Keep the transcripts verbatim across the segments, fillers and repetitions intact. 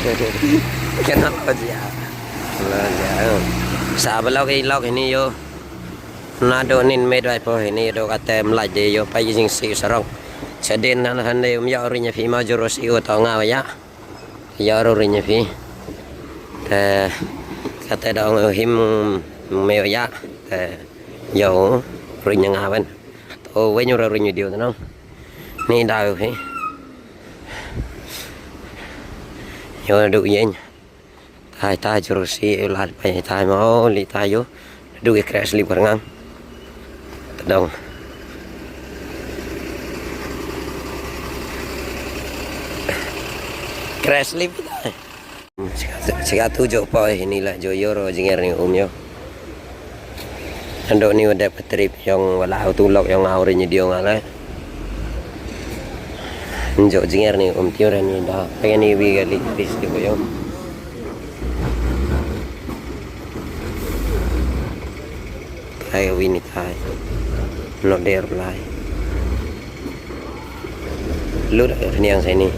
Kena lo jia. Lo jia. Sa ba lo ki lok hini yo. Naduh nin me dwai po hini do kate mlai de yo pa jingsi sarong. Chadin nan hande um yo rinya phi ma juru si u to nga ya. Yo ru rinya phi. Te kate da ong him me ya. Te yo rinya nga wen. To wen ru rinya dio no. Ni da phi. Yo du yen. Tai tai juru si lad pai tai mo li tai yo. Du ke crash li kar ngang. Tadong. Crash li pai tai. Chika tu jo pa hini la jo yo ro jinger ni um yo. Ando ni wada patrip yong wala auto lok yong au ri ni diong ala. Njo jinger ni um tio ren ni da. Pengen ni wi gali pis di ko yong. Tai wi ni tai. No der lai. Lu da ni yang sini.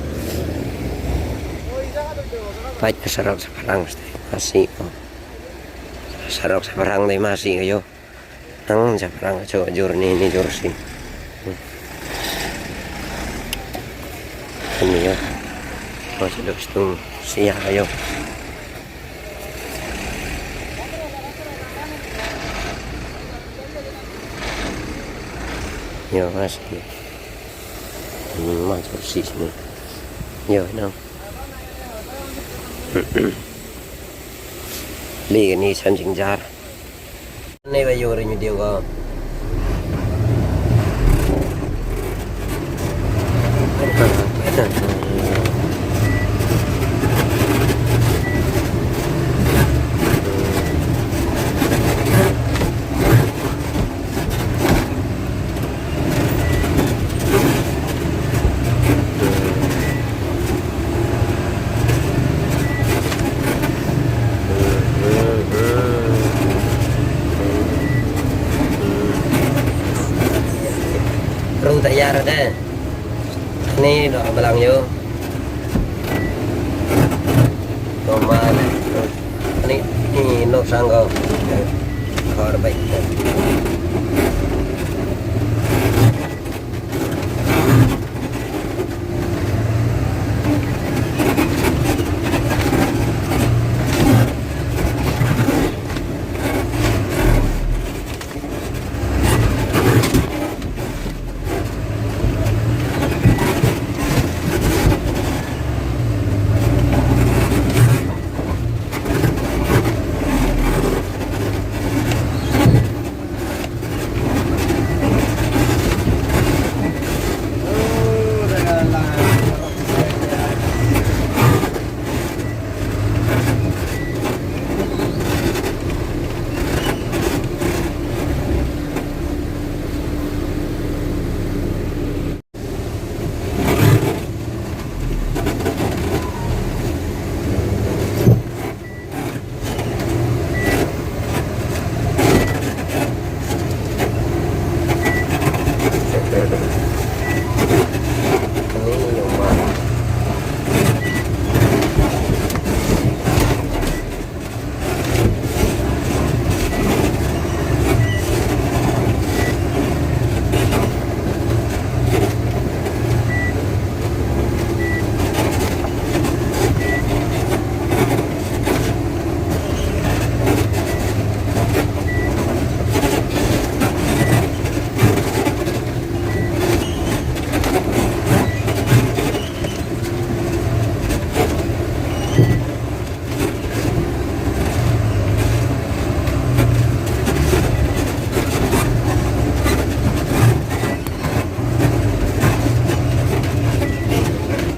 Pai sarok saparang stai. Masih. Sarok saparang dei masih ko yo. Nang saparang cho jur ni ni jur si. Ini ya. Masih dok situ sia ko yo. Yo masih. Ini masih jur si sini. Yo nang. Li ni san jing jar. Nei ba yor nyu diu ko. Rung tayar de. Ni do balang yo. Ko ma ni ni no sanggo. Kor bai.